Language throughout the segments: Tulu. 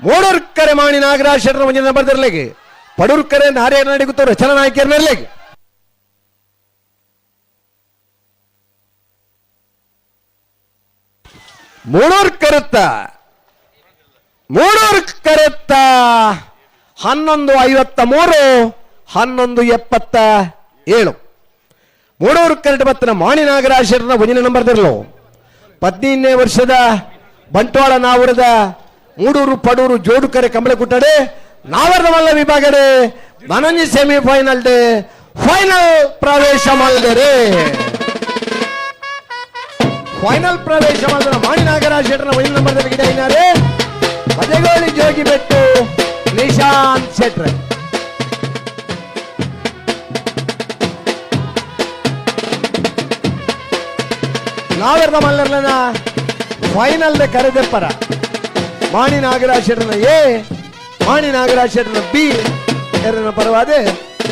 ಮೂಡೂರ್ಕರೆ ಮಾಣಿ ನಾಗರಾಜ್ ಶೆಟ್ಟರ್ ಒಂಜಿನ ನಂಬರ್ ದಿರ್ಲೆಗ್ ಪಡೂರ್ಕರೆ ನಾರ್ಯ ನಡಿಗುತ್ತ ರಚನಾ ನಾಯಕಿಯರ್ ನೆರ್ಲೆಗ್. ಮೂಡೂರ್ ಕರೆತ್ತ, ಮೂಡೂರ್ ಕರೆತ್ತ. 11:53, 11:77. ಮೂಡೂರು ಕರೆಟ್ ಬತ್ತನ ಮಾಣಿ ನಾಗರಾಜ್ ಶೆಟ್ಟರ್ನ ಒಂಜಿನ ನಂಬರ್ ದಿರ್ಲು. 15ನೇ ವರ್ಷದ ಬಂಟ್ವಾಳ ನಾವರದ ಮೂಡೂರು ಪಡೂರು ಜೋಡುಕರೆ ಕಂಬಳಕುಟ್ಟಡೆ ನಾವರದ ಮಲ್ಲ ವಿಭಾಗಡೆ ನನಂಜಿ semifinal day final ಪ್ರವೇಶ ಮಾಡಿದರೆ. ಫೈನಲ್ ಪ್ರವೇಶ ಮಾಡಿದ ಮಾಣಿ ನಾಗರಾಜ್ ಶೆಟ್ಟರ್ನ ಒಂಜಿನ ನಂಬರ್ ಗಿಡ ಇದ್ದಾರೆ ಬಜಗೋಳಿ ಜೋಗಿಬೆಟ್ಟು ನಿಶಾಂತ್ ಶೆಟ್ರ್. ನಾವೆರ್ದ ಮಲ್ಲರ್ಲನ ಫೈನಲ್ ಕರೆದೆಪ್ಪರ. ಮಾಣಿ ನಾಗರಾಜ್ ಶೆಟ್ಟರ್ನ ಎ, ಮಾಣಿ ನಾಗರಾಜ್ ಶೆಟ್ಟರ್ನ ಬಿ ಎರಡನ ಪರವಾದ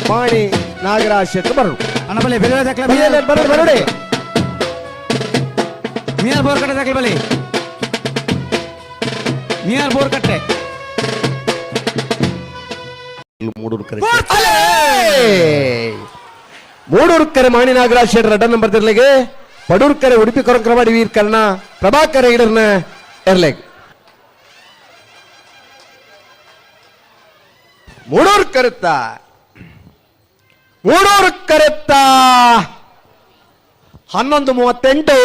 ಮಾಣಿ ನಾಗರಾಜ್ ಶೆಟ್ಟರ್ ಬರು. ಅಣ್ಣ ಬಲಿ ಬೆಲೆ ದಾಖಲೆ. ಬರು ಬರುಡೆ. ನಿಯರ್ ಬೋರ್ ಕಟ್ಟೆ ದಾಖಲೆ ಬಲಿ, ನಿಯರ್ ಬೋರ್ ಕಟ್ಟೆ. ಮೂಡೂರು ಕರೆ, ಮೂಡೂರು ಕರೆ ಮಾಣಿ ನಾಗರಾಜ್ ಶೆಟ್ಟರ್ ಅಡ್ಡ ನಂಬರ್ ತಿರ್ಲೆಗೆ. ಪಡೂರ್ ಕರೆ ಉಡುಪಿ ಕೊರಂಕ್ರವಾಡಿ ವೀರ್ ಕರ್ಣ ಪ್ರಭಾಕರ ಇಡರ್ನ ಎರ್ಲೆಗ್. ಮೂಡೂರು ಕರೆತ್ತ, ಮೂಡೂರು ಕರೆತ್ತ. 11:38,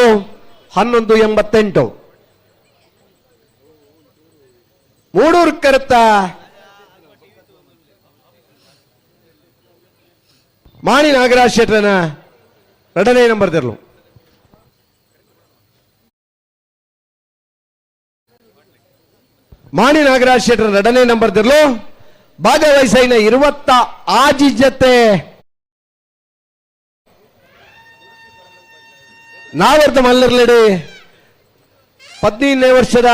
11:88. ಮೂಡೂರು ಕರೆತ್ತ ಮಾಣಿ ನಾಗರಾಜ್ ಶೆಟ್ಟರನ ಎರಡನೇ ನಂಬರ್ ತೆರಲು. ಮಾಣಿ ನಾಗರಾಜ್ ಶೆಟ್ಟರ ಎರಡನೇ ನಂಬರ್ ತೆರಲು. ಭಾಗವಹಿಸೈನ 26 ಜತೆ ನಾವರ್ದ ಮಲ್ಲರ್ಲೆಡೆ 15ನೇ ವರ್ಷದ